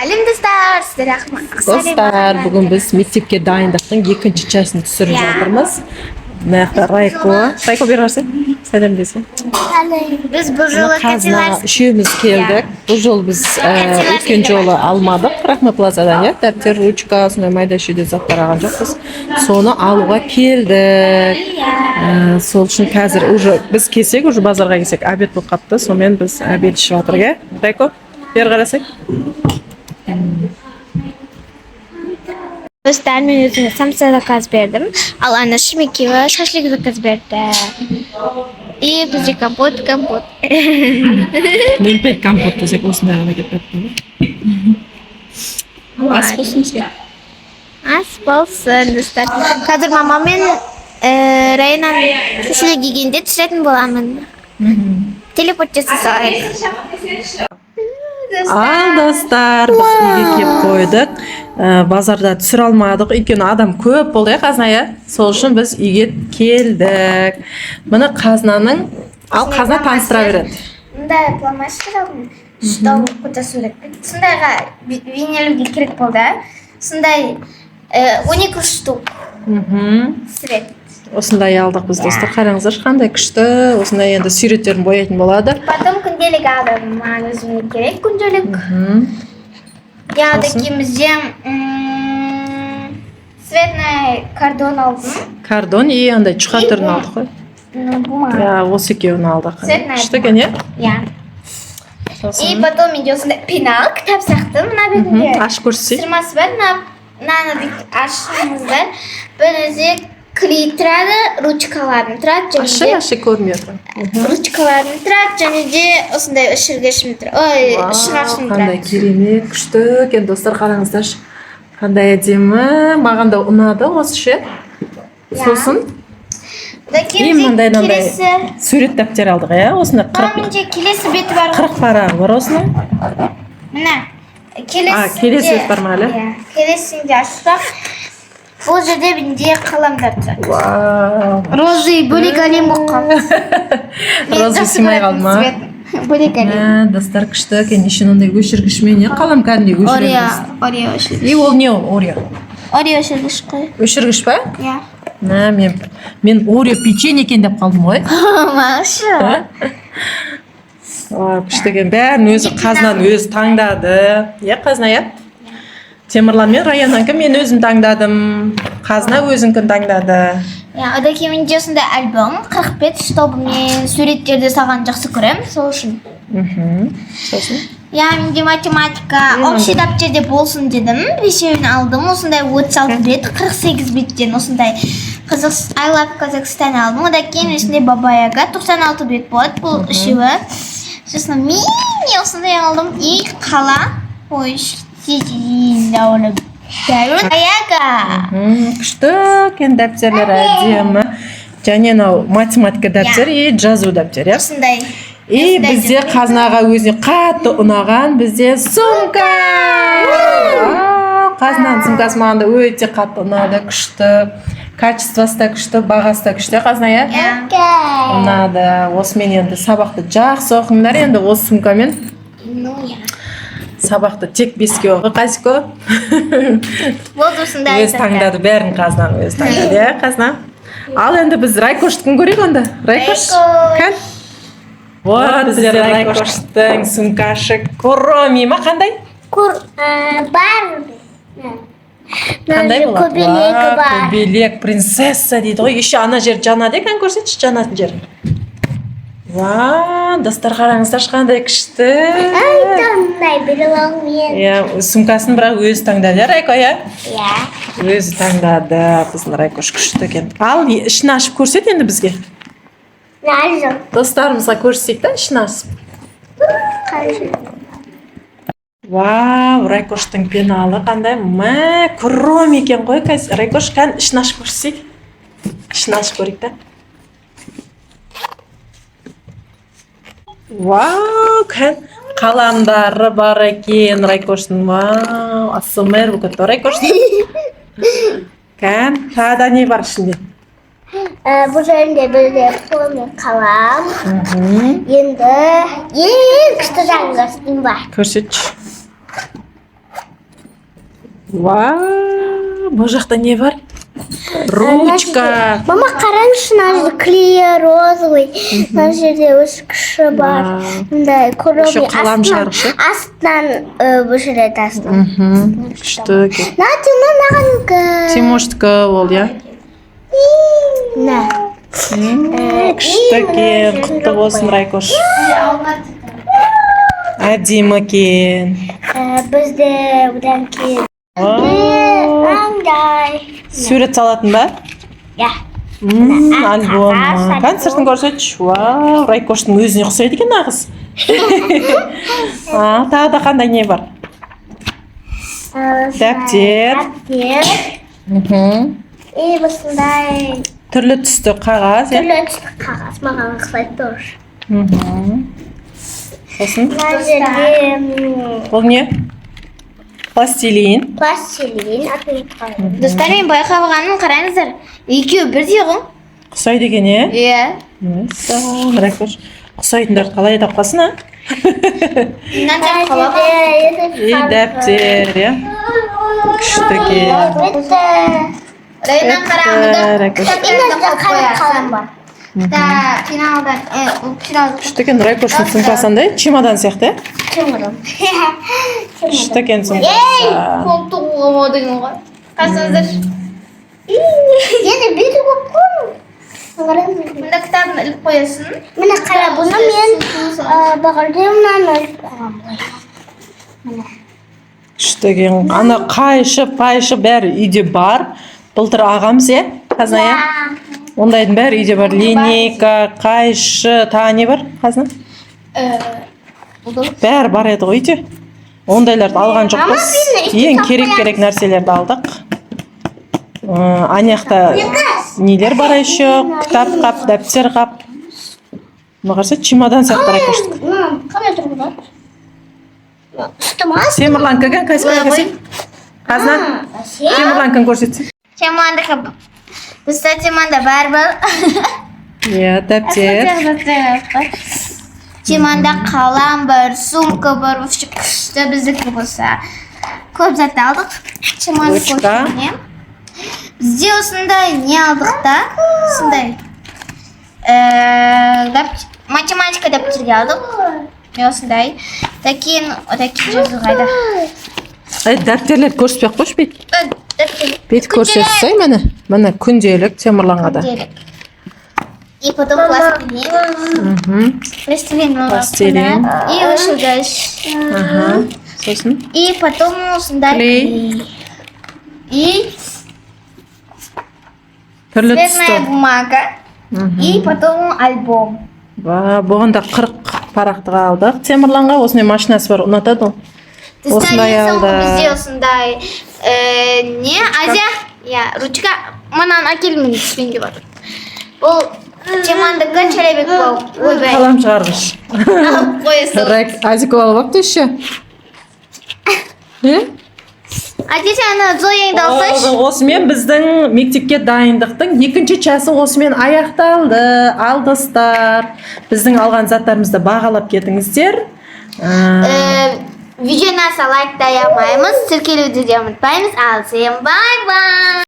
Сәлем, достар! Сіздер Достар, бүгін біз мектепке дайындықтың екінші частын түсіріп жатырмыз. Мына жақта Райко. Райко, бері қарасай. Сәлем десе. Біз бұл жолы Қазына катилар үшеуміз келдік. Бұл жолы біз өткен жолы алмадық Рахма Плазадан, иә, дәптер, ручка, сондай майда шүйде заттар алған жоқпыз. Соны алуға келдік. Сол үшін қазір уже біз келсек, уже базарға келсек, обед болып қалыпты. Сонымен біз обед ішіп жатырмық, иә. Райко, бері қарасай. Достар, мен өзіме самса заказ бердім. Ал анашым екеуі шашлык заказ берді. И бізде компот, компот. 0,5 компот десек, осындай ғана кетіп жатты. Ас болсын бізге. Ас болсын, достар. Қазір мамам мен Райнаның шашлык жегенде түсіретін боламын. Телепорт жасай салайық. Ал, достар, біз үйге келіп қойдық. Базарда түсіре алмадық, өйткені адам көп болды, иә, Қазына, иә. Сол үшін біз үйге келдік. Міне, Қазынаның, ал Қазына таныстыра береді. Мындай фломастер алдым, чтобы фотосурет. Сондайға бейнелеуге керек болды. Сондай 12 штук сурет. Осындай алдық біз, достар, қараңыздаршы, қандай күшті. Осындай енді суреттерін бояйтын болады. Потом күнделік алдым. Маған өзіме керек күнделік. Я Сосын? Такимізде цветной картон алдым. Картон и андай чұқа И түрін алдық қой. Ну, бумага. Иә, осы екеуін алдық. Цветная. Күшті екен, иә. Иә. И Сосын потом менде осындай пенал, кітап сияқты, мына бетінде Ашып көрсетейік. Сырмасы бар, мынаны бүйтіп ашыңыздар. Бірінде клей тұрады, ручкаларым тұрады және Ашы, де ашы, көрмей отырмын. Ручкаларым тұрады және де осындай өшіргішім тұрады. Ой, Вау, шырақшым қандай тұрады. керемет, күшті екен, достар, қараңыздаршы, қандай әдемі. Маған да ұнады осы ше. Иә. Сосын Одан и кейін мынандай мынандай келесі сурет дәптер алдық, иә, осындай Мына 40 менде келесі беті бар ғой. 40 парағы бар осының. Міне. Келесінде. А, келесі бет бар ма әлі? Иә. Келесінде ашсақ, бұл жерде менде қаламдар тұрады. Вау. Розовый бөлек әлем болып қалды. Мен Розовый жақсы сыймай көретін қалды ма? цвет. Бөлек әлем. Мә, достар, күшті екен. Еще мынандай өшіргішмен, иә, қалам кәдімгідей Орео, өшіреміз. Орео өшіргіш. И ол не, ол Орео? Орео өшіргіш қой. Өшіргіш па? Иә. Мә, мен Орео печенье екен деп қалдым ғой. Маша. Вау, күшті екен. Бәрін өзі, Қазынаның өзі таңдады, иә, Қазына, иә. Темірлан мен Раянанікі мен өзім таңдадым, Қазына өзінікін таңдады. Иә, одан кейін менде осындай альбом 40 бет, чтобы мен суреттерді салғанды жақсы көремін, сол үшін. Сосын Иә, менде математика, общий дәптерде болсын дедім, бесеуін алдым. Осындай 36 бет, 48 беттен осындай Қазақ, I love Казахстан алдым. Одан кейін осындай Баба Яга, 96 бет болады бұл үшеуі. Сосын мини осындай алдым. И қала. Ой, Яга. Күшті екен дәптерлер, әдемі. Және мынау математика дәптер и жазу дәптер, иә. Осындай. И Осындай бізде дәптер. Қазынаға өзіне қатты ұнаған бізде сумка. А, Қазынаның сумкасы маған да өте қатты ұнады, күшті, качествосы да күшті, бағасы да күшті, Қазына, иә. Иә. Ұнады. Осымен енді сабақты жақсы оқыңдар енді осы сумкамен. Ну, иә. Сабақты тек 5-ке оқы, Қазико. Болды, осындай. Өзі таңдады бәрін, Қазынаның өзі таңдады, иә, Қазына. Ал енді біз Райкоштікін көрейік онда. Райкош. Райкош. Кән, вот бізде Райкоштың сумкашы. Куроми ма, қандай? Кур, бар. Қандай болады? Көбелегі Уа, бар. Көбелек, принцесса дейді ғой. Еще ана жер жанады екен, көрсетші жанатын жер. Уа, достар, қараңыздаршы, қандай күшті. Ай, брелогмен. Иә, сумкасын бірақ өзі таңдады, иә, Райко, иә? Иә. Өзі таңдады біздің Райкош, күшті екен. Ал ішін ашып көрсет енді бізге. Нажым. Достарымызға көрсетейік та ішін ашып. Қажы. Вау, Райкоштың пеналы қандай, мә, Куроми екен ғой. Қазір, Райкош, кән, ішін ашып көрсетейік, ішін ашып көрейік та. Вау, кән, қаламдары бар екен Райкоштың. Вау, АСМР болып кетті ғой Райкоштың. Кән, тағы да не бар ішінде? Бұл жерінде бізде қолмен қалам. Енді ең күшті жағын көрсетейін ба? Көрсетші. Вау, бұл жақта не бар? Ручка. Мама, қараңызшы, мына жерде клей розовый, мына жерде өшіргіші бар. Вау. Мындай коробка. Еще қалам шығарғышы. Астынан өшіреді астынан. Күшті екен. На, Тимур, мағанікі. Тимоштікі ол, иә. На. Күшті екен, құтты болсын, Райкош. Әдемі екен. Бізде одан кейін Вау. мындай. Сурет салатын ба? Иә. Альбом. Қағаз, Концертін көрсетші. Вау, Райкоштың өзіне ұқсайды екен нағыз. А, тағы да қандай не бар? Дәптер. Дәптер. И осындай Түрлі түсті қағаз, иә? түрлі түсті қағаз маған ұқсайды тоже. Сосын Мына жерде бұл не? Пластилин. Пластилин атын ұмытып қалдым. Достар, мен байқап алғаным, қараңыздар, екеуі бірдей ғой. Ұқсайды екен, иә? Иә. Мәссаған, Райкош. Ұқсайтындарды қалай тапқансың, а? Мынандай қалам. И дәптер, иә? Күшті екен. Бітті. Райынан қараңыздар. Райкош. Мына жерде қара қалам бар. Да, пеналдан, ол пенал. Күшті екен, Райкоштың сумкасы андай, чемодан сияқты, иә? Тимурым. Күшті екен сумкасы. Қолтық оғамау деген ғой. Қарасаңыздар. Енді беті көп қой. Қараңыз. Мында кітабын іліп қоясың. Міне, қара, бұны мен бағырды мынаны іліп қойғанмын былай. Күшті екен. Ана қайшы, пайшы бәрі үйде бар. Былтыр ағамыз, иә? Қазына, иә? Ондайдың бәрі үйде бар. Линейка, қайшы, тағы не бар, Қазына? Бәрі бар еді ғой үйде. Ондайларды алған жоқпыз. Ең керек керек нәрселерді алдық. Ана жақта нелер бар еще? Кітап қап, дәптер қап. Мына қараса, чемодан сияқты Райкоштікі. Мына қалай тұр бұлар? Үсті ма? Темірлан кірген, қайсы? Қазына? Темірланкін көрсетсең. Темандікі. Достар, Теманда бәрі бар. Иә, дәптер. Теманда қалам бар, сумка бар, вообще күшті біздікі болса. Көп зат алдық. Чемодан Ручка. көрсетейін. Бізде осындай не алдық та? Осындай. Математика дәптерге алдық. Мен осындай. Такие, такие жазу қайда? Ай, дәптерлерді көрсетпей ақ қойшы бет. Дәптер. Бет көрсетсей, міне. Міне, күнделік Темірланға да. Күнделік. И потом пластилин. Пластилин. Пластилин. И өшіргіш. Аха. Сосын И потом осындай Клей. И түрлі цветная түсті. Бумага. И потом альбом. Ва, бұған да 40 парақтық алдық. Темірланға осындай машинасы бар, ұнатады ғой. Осындай Ең соңғы алды. Бізде осындай не, Азия, иә, ручка, мынаны әкел, мен түскенге бар. Бұл Темандікі челебек болып. Ойбай. Қалам шығарғыш. Алып қоясың. Райк, Азик алып алыпты еще. Е? Азия, сен ана Зояңды алсайшы. Осымен біздің мектепке дайындықтың екінші часы осымен аяқталды. Ал, достар, біздің алған заттарымызды бағалап кетіңіздер. Видеоны лайктай алмаймыз, тіркелуді де ұмытпаймыз. Ал, всем бай-бай!